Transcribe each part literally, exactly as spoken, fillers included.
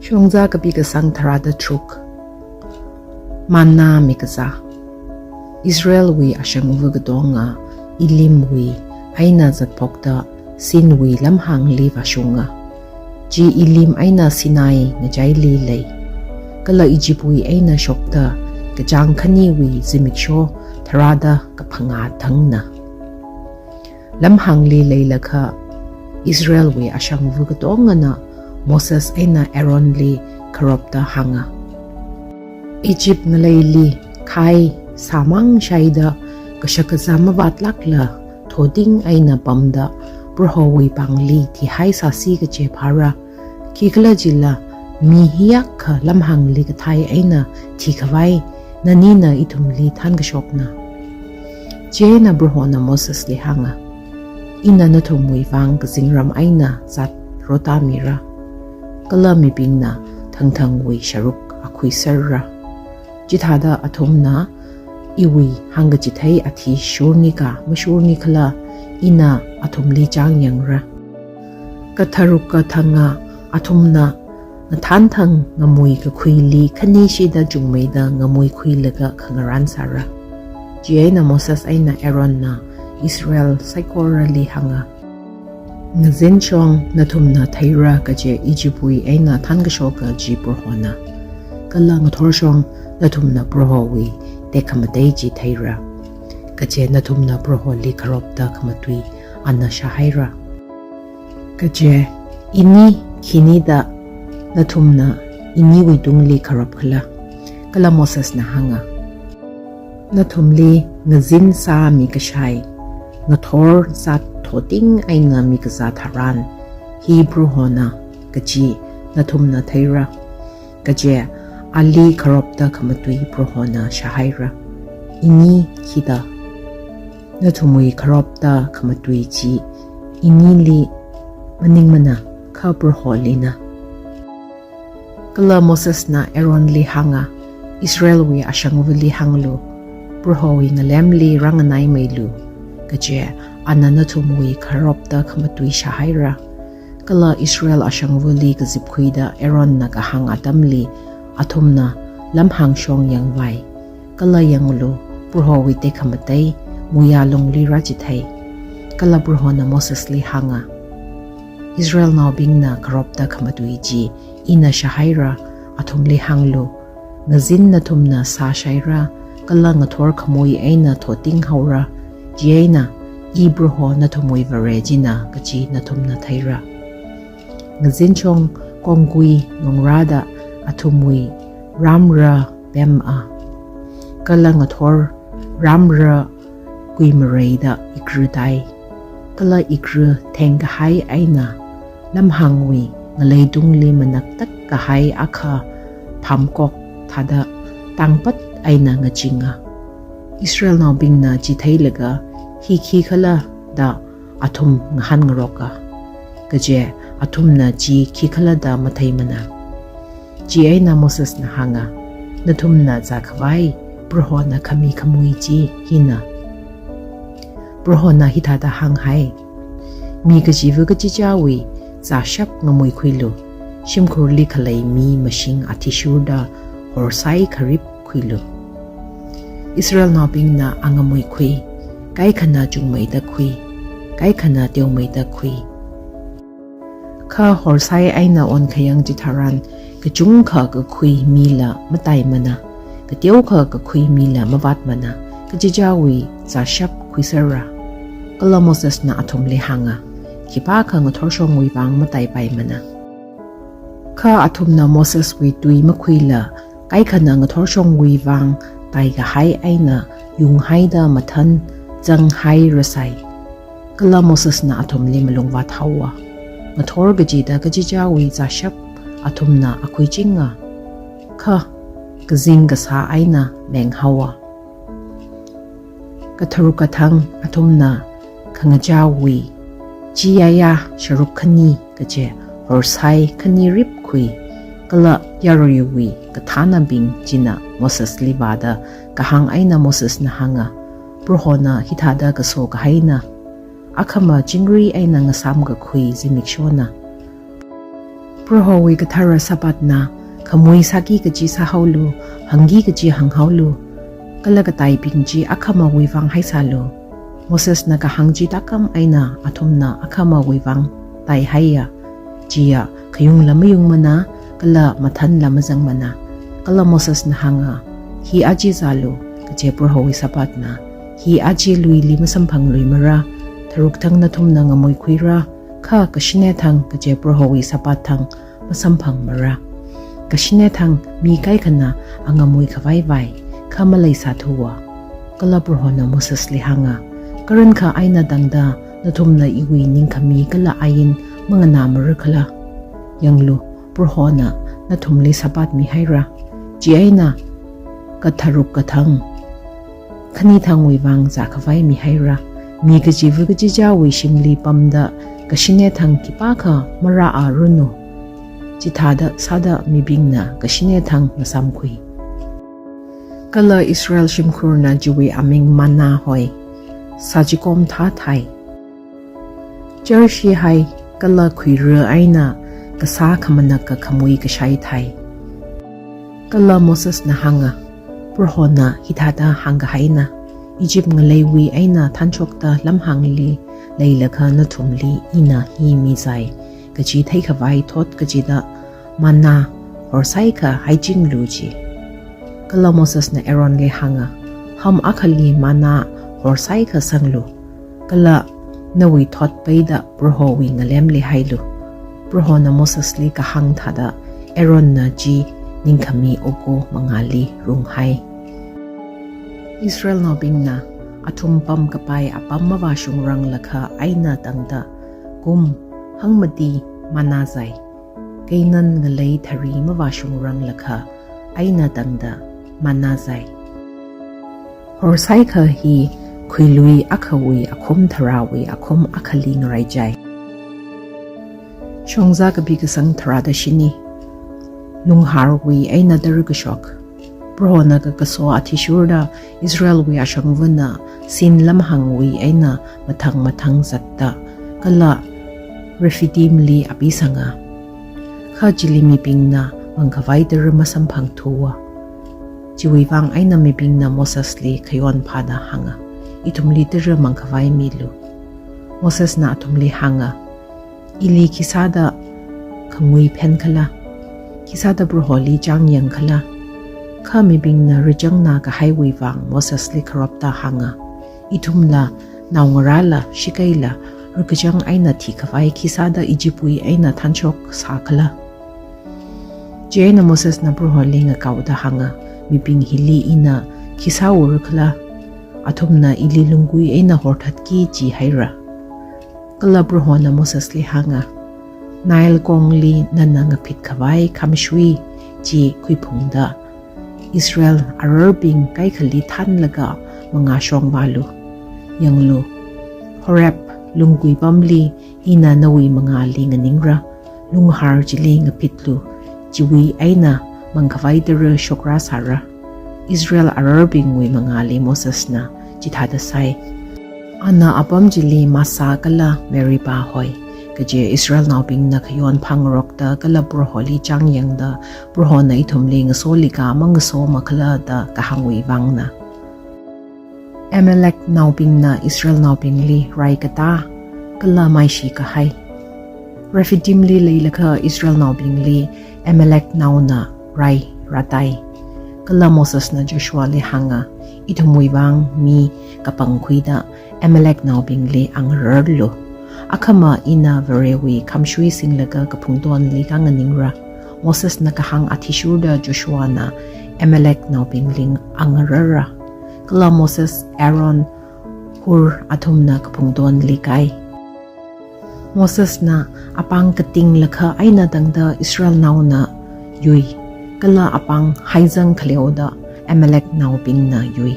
Shongzā kapi kasang tharāda tharuk. Manna mikazā. Israelwui ashangva katonga Elimwui eina zatphokta Sinwui lamhāngli vāshunga. Chi Elim eina Sinai ngachaili lei. Kala Egyptwui eina shokta kachāng khaniwui zimiksho tharāda kaphangā thangna. Lamhāngli leilakha Israelwui ashangva katongana Moses eina Aaronli kharopta hānga, Egypt ngaleili khai sāmang shaida kashakazā mavātlākla thoting eina pamda Prohowui pāngli thihai sāsi kaje phāra. Khikhalajila mi hiyākha lamhāngli kathai eina thikhavai nanina ithumli thankashokna. Chieina Prohona Mosesli hānga, Ina nathumwui vang kazingram eina zat rotāmira. Kala mibingna thangthangwui sharuk akhuiserra. Chithāda athumna iwui hāngkachithei athishurnika mashurnikhala ina athumli chāngyangra. Katharuk kathanga athumna ngathānthang ngamui kakhuili khanishida chungmeida ngamui khuilaga khangarān sāra. Chieina Moses eina Aaronna Israel saikorali hānga, Ngazinshong nathumna theira kaje Egyptwui eina thankashoka chi Prohona. Kala ngathorshong nathumna Prohowui tekhamatei chi theira. Kaje nathumna Proholi kharopta khamatui ana shāhaira. Kaje ini khinida nathumna iniwui tungli kharopkhala? Kala Mosesna hānga, Nathumli ngazin sāmi kashai, ngathor zat thoting eina mikazā tharan, hi Prohona kaji nathumna theira. Kaje ali kharopta khamatui Prohona shāhaira. Ini khida? Nathumwui kharopta khamatui chi inili maningmana, kha Proholina. Kala Mosesna Aaronli hānga, Israelwui ashangvali hānglu, Prohowui ngalemli rānganaimeilu, kaje ana nathumwui kharopta khamatui shāhaira. Kala Israel ashangvali kazipkhuida Aaronna kahāng atamli athumna lamhāngshong yangvai. Kala yanglu, Prohowui tekhamatei muiya lungli rāchithei. Kala Prohona Mosesli hānga, Israelnaobingna kharopta khamatui chi ina shāhaira, athumli hānglu, ngazin nathumna sāshaira, kala ngathor khamui eina thoting haora, chieina I Proho nathumwui Vare china kaji nathumna theira. Ngazinshong kongkui nungrāda athumwui rāmra pema. Kala ngathor rāmra kuimareida ikra tai. Kala ikra thengkahai eina lamhāngwui ngaleitungli manaktak kahai akha phamkok thāda tangpat eina ngachinga. Israelnaobingna chi theilaga hi khikhala da athum ngahānngaroka. Kaje athumna chi khikhala da matheimana. Chieina Mosesna hānga, nathumna zākhavai Prohona khami khamui chi hina. Prohona hithāda hānghai, mi kachiva kachichāwui zāshap ngamuikhuilu, shimkhurli khalei mi mashing athishurda horsai kharip khuilu. Israelnaobingna angamuikhui, kaikhana chungmeida khui, kaikhana teomeida khui. Kha horsai eina onkhayang chitharan, kachungkha kakhui mila mataimana, kateokha kakhui mila mavātmana, kachichāwui zāshap khuiserra. Kala Mosesna athumli hānga, khipākha ngathorshongwui vang mataipaimana. Kha athumna Moseswui tui makhuila, kaikhana ngathorshongwui vang taikahai eina yunghaida mathan zanghairasai. Kala Mosesna athumli malungvāt haowa. Ngathor kachida kachichāwui zāshap athumna akhuichinga. Kha kazing kasā eina menghaowa. Katharuk kathang athumna khangachāwui chiyāyā sharuk khani kaje horsai khani ripkhui, kala yaruiwui kathānabing china Mosesli vāda kahāng eina Mosesna hānga, Prohona hithāda kaso kahaina, akhama chingri eina ngasām kakhui zimikshona. Prohowui kathara Sabbathna, khamui sāki kaji sāhaolu, hāngki kaji hānghaolu, kala kataibing chi akhamawui vang haisālu. Mosesna kahāng chi tākam eina athumna akhamawui vang taihaiya. Chiya khayungla mayungmana, kala mathanla mazangmana. Kala Mosesna hānga, "Hi aja zālu, kaje Prohowui Sabbathna. Hi aja luili masamphangluimara. Tharuk thang nathumna ngamuikhuira, kha kashine thang kaje Prohowui Sabbath thang masamphangmara. Kashine thang mi kaikhana angamui khavai vai, kha maleisāthuwa." Kala Prohona Mosesli hānga, "Karankha eina tangda nathumna iwui ningkhami kala ain manganāmara khala? Yanglu, Prohona nathumli Sabbath mihaira. Chieina katharuk kathang, khani thangwui vang zākhavai mihaira. Mi kachiva kachichāwui shimli pamda kashine thang khipākha marāaranu. Chithāda sāda mibingna kashine thang ngasāmkhui." Kala Israel shimkhurna chiwui aming manna hoi, sāchikom thā thai. Charshi hai kala khuira eina kasā khamanaka khamui kashai thai. Kala Mosesna hānga, "Prohona hithāda hāngkahaina, Egypt ngaleiwui eina thanshokta lamhāngli leilakha nathumli ina hi mizai kaji theikhavai thot kachida manna horsaikha haichinglu," ji. Kala Mosesna Aaronli hānga, "Ham akhali manna horsaikha sanglu, kala nawui thot peida Prohowui ngalemli hailu." Prohona Mosesli kahāng thāda Aaronna chi ningkhami oko mangāli runghai. Israelnaobingna athum pamkapai apam mavāshungranglakha eina tangda kum hangmati manna zai. Canaan ngalei thari mavāshungranglakha eina tangda manna zai. Horsaikha hi khuilui akhawui akhum tharāwui akhum akhali ngaraichai. Shongzā kapi kasang tharāda shini. Lungharwui eina tara kashok. Prohona kakaso athishurda Israelwui ashangvana Sin lamhāngwui eina mathang mathang zatta kala Rephidimli apisanga. Kha chili mibingna mangkhavai tara masamphangthuwa. Chiwui vang eina mibingna Mosesli khayon phāda hānga, "Ithumli tara mangkhavai milu." Mosesna athumli hānga, "Ili khisāda khangui phen khala? Khisāda Proholi chāngyang khala?" Kha mibingna rachangna kahaiwui vang Mosesli kharopta hānga, "Ithumla naongarāla shikeila rakachang eina thikhavai khisāda Egyptwui eina thanshok sā khala?" Chieina Mosesna Proholi ngakaoda hānga, "Mibing hili ina khi sāura khala? Athumna ili lungkui eina horthatki jihaira." Kala Prohona Mosesli hānga, "Nile kongli nana ngaphit khavai khamshui chi khuiphungda Israel ararbing kaikhali thanlaga mangā shongvālu. Yanglu, Horeb lungkui pamli ina nawui mangāli nganingra, lunghar chili ngaphitlu, chiwui eina mangkhavai tara shokra sāra." Israel ararbingwui mangāli Mosesna chithāda sāi. Ana apam chili Massah kala Meribah hoi, kaje Israelnaobingna khayon phāngarokta kala Proholi chāngyangda, "Prohona ithumli ngasolikha mangasoma khala?" da kahāngwui vangna. Amaleknaobingna Israelnaobingli rai katā kala maishi kahai. Rephidimli leilakha Israelnaobingli Amaleknaona rai rātai. Kala Mosesna Joshuali hānga, "Ithumwui vang mi kapangkhuida Amaleknaobingli angararlu. Akhama ina Varewui khamshui singlaga kaphungtonli kānganingra." Mosesna kahāng athishurda Joshuana Amaleknaobingli angarara. Kala Moses, Aaron, Hur athumna kaphungtonli kāi. Mosesna apāng katinglakha eina tangda Israelnaona yui, kala apāng haizang khaleoda Amaleknaobingna yui.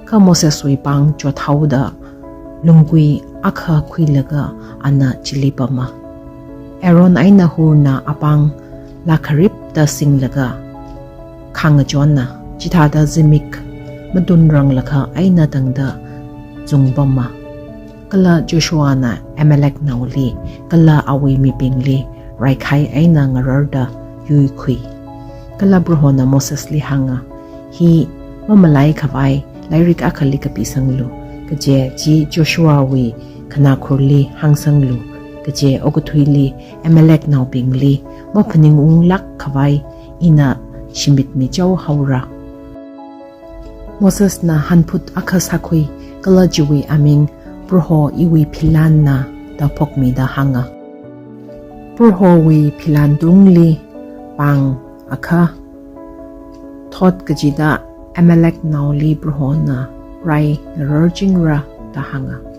Kha Moseswui pāng chothaoda lungkui akha khuilaga ana chili pama. Aaron eina Hurna apāng lākharipta singlaga khāngachonna, chithāda zimik matunranglakha eina tangda zungpama. Kala Joshuana Amaleknaoli kala awui mibingli raikhai eina ngararda yuikhui. Kala Prohona Mosesli hānga, hi mamalai khavai lairik akhali kapisanglu, kaje chi Joshuawui khanakhurli hāngsanglu, kaje okathuili Amaleknaobingli maphaningunglāk khavai ina shimitmi chao haora. Mosesna hanphut akha sākhui, kala chiwui aming Proho iwui philanna da phokmida hānga. Prohowui philan tungli pāng akha thot kachida Amaleknaoli Prohona rai ngararchingra da hānga.